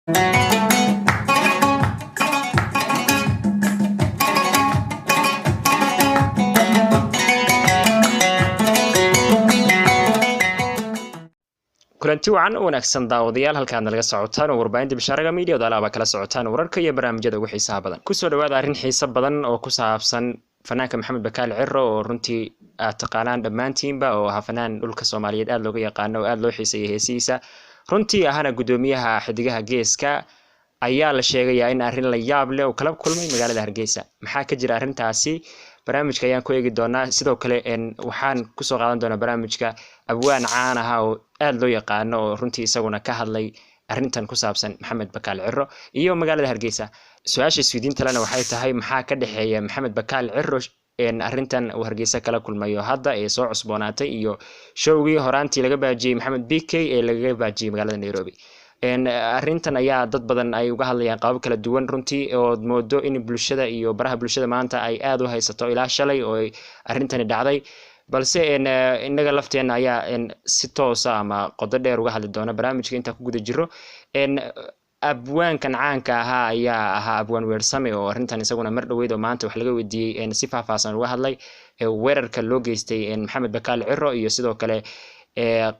Kulanti wacan u wanaagsan daawadayaal, halkaad nalaga socotaan oo warbaahinta Bishaaraga Media odaalaaba kala socotaan wararka iyo barnaamijyada ugu xiisaha badan. Kusoo dhawaada arrin xiiso badan oo ku saabsan fanaanka Maxamed Bakaal Ciro, oo runtii aad taqaanaan dhammaantiinba, oo ahaa fanaan dhulka Soomaaliyeed aad looga yaqaano oo aad loo xiiseeyay heesihiisa, runtii ahana guddoomiyaha Xidigaha Geeska, ayaa la sheegayaa in arrin la yaab leh uu kala kulmay magaalada Hargeysa. Maxaa ka jira arrintaasi? Barnaamijka ayaan ku eegi doonaa. Sidoo kale waxaan kusoo qaadan doonaa barnaamijka abwaan caan aha oo aad loo yaqaano, oo runtii isaguna ka hadlay arrintan ku saabsan Maxamed Bakaal Ciro iyo magaalada Hargeysa. Su-aasha isweydiinta lena waxay tahay, maxaa ka dhexeeya Maxamed Bakaal Ciro arrintan uu Hargeysa kala kulmayo hadda ee soo cusboonaatay iyo showgii horaantii laga baajiyey Maxamed B K ee lagaga baajiyey magaalada Nairobi? Arrintan ayaa dad badan ay uga hadlayaan qaabab kala duwan runtii, ood moodo in bulshada iyo baraha bulshada maanta ay aada u haysato ilaa shalay oo arrintani dhacday. Balse innaga lafteena ayaa si toosa ama qodo dheer uga hadli doona barnaamijka intaan ku guda jiro. Abwaankan caanka ahaa ayaa ahaa Abwaan Weersame, oo arrintan isaguna mar dhoweyd oo maanta wax laga weydiiyey si faahfaahsan uga hadlay weerarka loo geystay Maxamed Bakaal Ciro iyo sidoo kale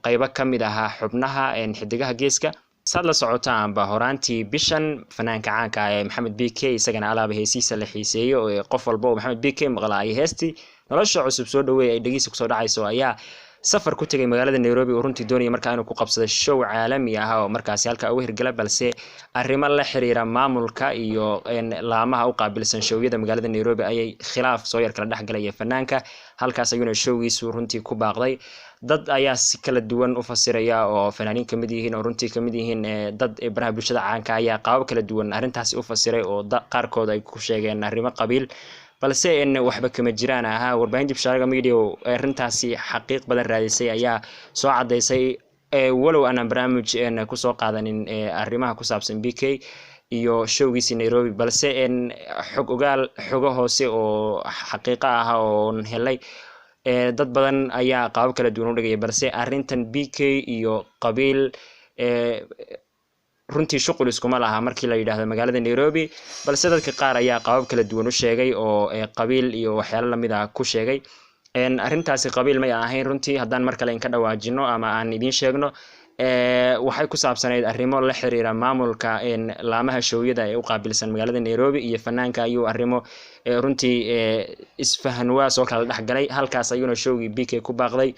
qeybo ka mid ahaa xubnaha Xidigaha Geeska. Saad la socotaanba, horaantii bishan fanaanka caanka ah ee Maxamed B K, isagana alaaba heesihiisa la xiiseeyo oo qof walba oo Maxamed B K maqla ay heestii "Nolosha Cusub Soo Dhaweey" ay dhegiisa kusoo dhacayso, ayaa safar ku tegay magaalada Nairobi oo runtii doonaya markaa inuu ku qabsado show caalami ah oo markaasi halkaa uga hirgala. Balse arrimo la xiriira maamulka iyo laamaha u qaabilsan showyada magaalada Nairobi ayay khilaaf soo yar kala dhexgalaya fanaanka, halkaas ayuuna showgiisu runtii ku baaqday. Dad ayaa si kala duwan u fasiraya, oo fanaaniin kamid yihiin, oo runtii kamid yihiin dad baraha bulshada caanka, ayaa qaabab kala duwan arrintaasi u fasiray, oo qaarkood ay ku sheegeen arrimo qabiil, balse waxba kama jiraan ahaa. Warbaahinta Bishaaraga Media arrintaasi xaqiiq badan raadisay ayaa soo caddaysay, walow aanan barnaamij kusoo qaadanin arrimaha ku saabsan B K iyo showgiisii Nairobi, balse xog ogaal xogo hoose oo xaqiiqo ah oon helay, dad badan ayaa qaabab kala duwan u dhigaya. Balse arrintan B K iyo qabiil runtii shuqul iskuma laha markii la yidhaahdo magaalada Nairobi, balse dadka qaar ayaa qaabab kala duwan u sheegay oo qabiil iyo waxyaalo lamid ah ku sheegay. Arrintaasi qabiil may ahayn runtii. Haddaan mar kale inka dhawaajino ama aan idiin sheegno, waxay ku saabsanayd arrimo la xiriira maamulka laamaha showyada ee u qaabilsan magaalada Nairobi iyo fanaanka ayuu arrimo runtii isfahanwaa soo kala dhexgalay, halkaas ayuuna showgii B K ku baaqday.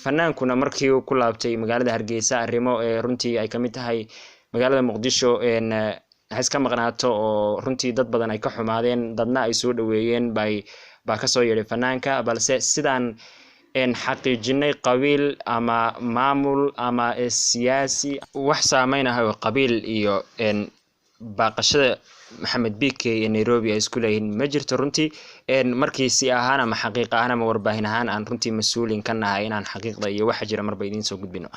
Fanaankuna markii uu ku laabtay magaalada Hargeysa, arrimo runtii ay kamid tahay magaalada Muqdisho ha iska maqnaato, oo runtii dad badan ay ka xumaadeen, dadna ay soo dhaweeyeen, bay baa kasoo yeedhay fanaanka. Balse sidaan xaqiijinay, qabiil ama maamul ama siyaasi wax saameyn ah oo qabiil iyo baaqashada Maxamed B K ee Nairobi ay isku leeyihiin ma jirto runtii. Markii si ahaan ama xaqiiq ahaan ama warbaahin ahaan aan runtii mas-uulin ka nahay inaan xaqiiqda iyo waxa jira marba idiin soo gudbino.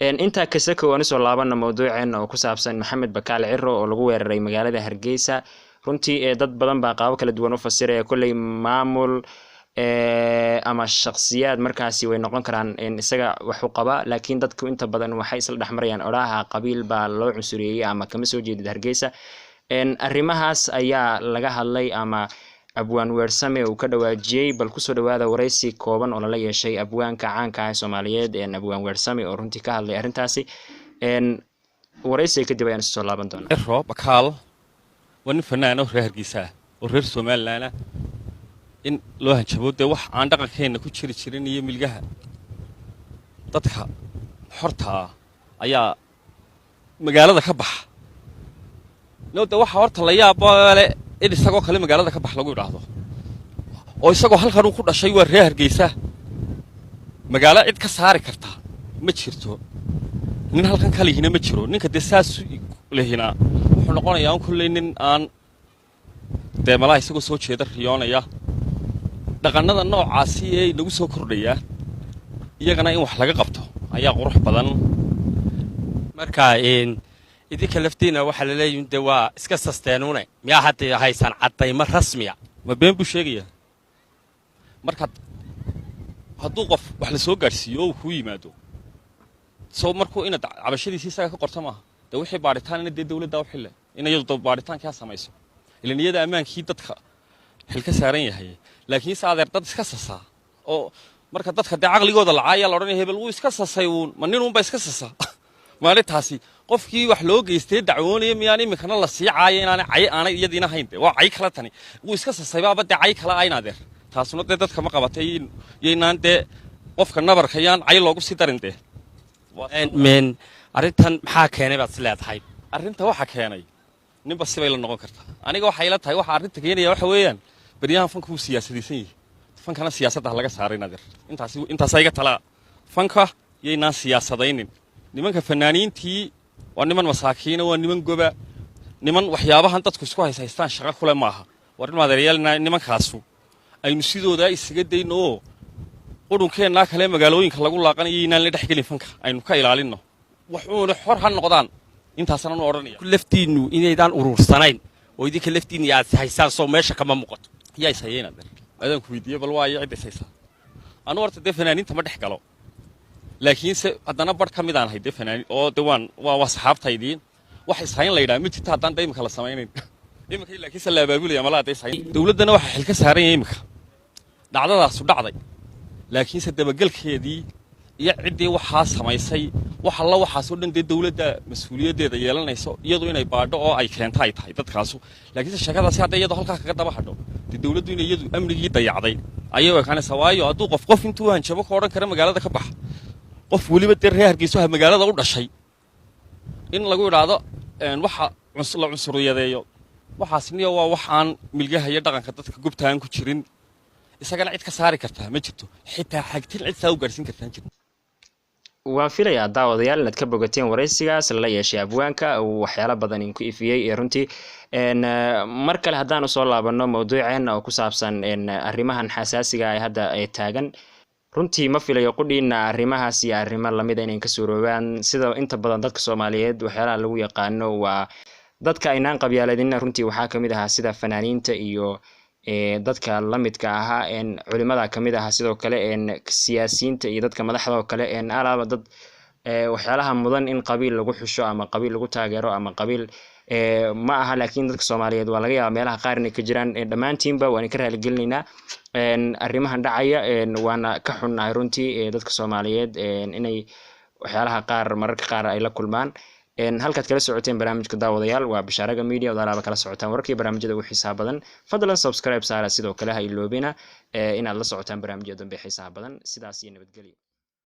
Intaa kasako waan usoo laabana mawduuceena oo ku saabsan Maxamed Bakaal Ciro oo lagu weeraray magaalada Hargeysa. Runtii dad badan baa qaabo kala duwan u fasiraya. Kolley maamul ama shakhsiyaad markaasi way noqon karaan isaga wax u qaba, laakiin dadku inta badan waxay isla dhexmarayaan odhaha qabiil baa loo cunsureeyey ama kama soo jeedid Hargeysa. Arrimahaas ayaa laga hadlay ama Abwaan Weersame uu ka dhawaajiyey. Bal kusoo dhawaada waraysi kooban oo lala yeeshay abwaanka caanka ah ee Soomaaliyeed, Abwaan Weersame, oo runtii ka hadlay arrintaasi. Waraysiga kadib ayaan isu soo laaban doonaa. Ciro Bakaal waa nin fanaan oo reer Hargeysa ah oo reer Somaliland ah. In loo hanjabo dee wax aan dhaqankeenna ku jiri jirin iyo milgaha dadka xorta ah ayaa magaalada ka baxa. No de waxa horta la yaabale in isagoo kale magaalada ka bax lagu idhaahdo, oo isagoo halkan uu ku dhashay, waa reer Hargeysa, magaalo cid ka saari karta ma jirto, nin halkan ka lihina ma jiro. Ninka dee saas lihina wuxuu noqonayaa un kolley nin aan dee malaha isagoo soo jeeda riyoonaya. Dhaqannada noocaasi ee inagu soo kordhaya iyagana in wax laga qabto ayaa qurux badan. Marka idinka laftiina waxaa laleeyihin de waa iska sasteenune, miyaa hadda haysaan caddaymo rasmiya? Ma been buu sheegayaa? Markaad hadduu qof wax la soo gaadhsiiyo oo uu kuu yimaado, soo markuu inaad cabashadiisi isaga ka qorto maaha. Dee wixii baadhitaanina dee dowladdaa u xille in iyadu baadhitaankaa samayso, ilan iyada ammaankii dadka xil ka saaran yahay. Laakiin se adeer, dad iska sasaa oo marka dadka dee caqligooda lacaayaa la odhanaya hebel wuu iska sasay uun, ma nin uunba iska sasa maalintaasi. Qofkii wax loo geystay dacwoonaya miyaan iminkana la sii caayo inaanay cay aanay iyadiina hayn? De waa cay kala tani, wuu iska sasay baaba dee cay kala ayn adeer. Taasuna dee dadka ma qabatay, yaynaan dee qofka nabarka yaan cay loogu sii darin dee. Men arrintan maxaa keenay baad is leedahay? Arrinta waxa keenay ninba sibay la noqon kartaa. Aniga waxay ila tahay waxa arrinta keenaya waxa weeyaan beryahan fanka wuu siyaasadaysan yahay. Fankana siyaasadda ha laga saaray adeer. Intaasi intaasaa iga talaa. Fanka yaynaan siyaasadaynin. Nimanka fanaaniintii waa niman masaakiina, waa niman goba, niman waxyaabahan dadku isku hayshaystaan shaqo kule maaha. War nin adeeryaal, nimankaasu aynu sidoodaa isaga dayno oo qudhunkeennaa kale magaalooyinka lagu laaqanayo inaan la dhex gelin, fanka aynu ka ilaalinno, waxuuna xor ha noqdaan. Intaasana nu odhanaya. Laftiinnu inaydaan uruursanayn oo idinka laftiinnu aad haysaan soo meesha kama muuqato. Yaa is hayeen adeer? Adaan ku weydiiye bal, waayo cidda is haysaa? Anu horta dee fanaaniinta ma dhex galo, laakiinse haddana barh ka mid aan ahay dee fanaanin oo de waan waa saxaabtaydii. Wax ishayn la yidhaha ma jirto haddaan da imika la samaynayn iminka, laakiinse la abaabulaya malaa da ishayn. Dowladdana waxaa xil ka saaran yahay iminka dhacdadaasu dhacday, laakiinse dabagelkeedii iyo ciddii waxaa samaysay, wax alla waxaasoo dhan dee dowladda mas-uuliyaddeeda yeelanayso, iyadu inay baadho oo ay keento ay tahay dadkaasu. Laakiinse sheekadaasi hadday iyadoo halkaa kaga daba hadho, dee dowladdu inay iyadu amnigii dayacday ayay u ekaanaysaa. Waayo, hadduu qof intuu hanjabo ka odhan kara magaalada ka baxa, qof weliba dee reer Hargeyso ha magaalada u dhashay in lagu idhaahdo waxa la cunsuriyadeeyo, waxaasniyo waa wax aan milgaha iyo dhaqanka dadka gobta aan ku jirin. Isagana cid ka saari kartaa ma jirto, xitaa xagtin cid saa u gaadhsiin kartaa jirto. Waan filayaa daawadayaal inaad ka bogateen waraysigaas lala yeeshay abwaanka uu waxyaalo badan inku ifiyey. Ee runtii mar kale haddaan usoo laabanno mawduuceenna oo ku saabsan arrimahan xasaasiga ee hadda ee taagan, runtii ma filayo qudhiina arrimahaas iyo arrimo lamida inay ka suuroobaan. Sida inta badan dadka Soomaaliyeed waxyaalaha lagu yaqaano waa dadka aynaan qabyaaladinna. Runtii waxaa kamid ahaa sida fanaaniinta iyo dadka lamidka ahaa, culimada kamid ahaa, sidoo kale siyaasiyiinta iyo dadka madaxda oo kale. Alaaba dad waxyaalaha mudan in qabiil lagu xusho ama qabiil lagu taageero ama qabiil ma aha. Laakiin dadka Soomaaliyeed waa laga yaabaa meelaha qaar inay ka jiraan. Dhammaantiinba waan ka raaligelinaynaa arrimahan dhacaya, waana ka xunnahay runtii dadka Soomaaliyeed inay waxyaalaha qaar mararka qaar ay la kulmaan. Halkaad kala socoteen barnaamijka, daawadayaal, waa Bashaaraga Media ood alaaba kala socotaan wararkii barnaamijyada ugu xiisaha badan. Fadlan subscribe saara, sidoo kale ha iloobina inaad la socotaan barnaamijyada dambe xiisaha badan. Sidaas iyo nabadgelyo.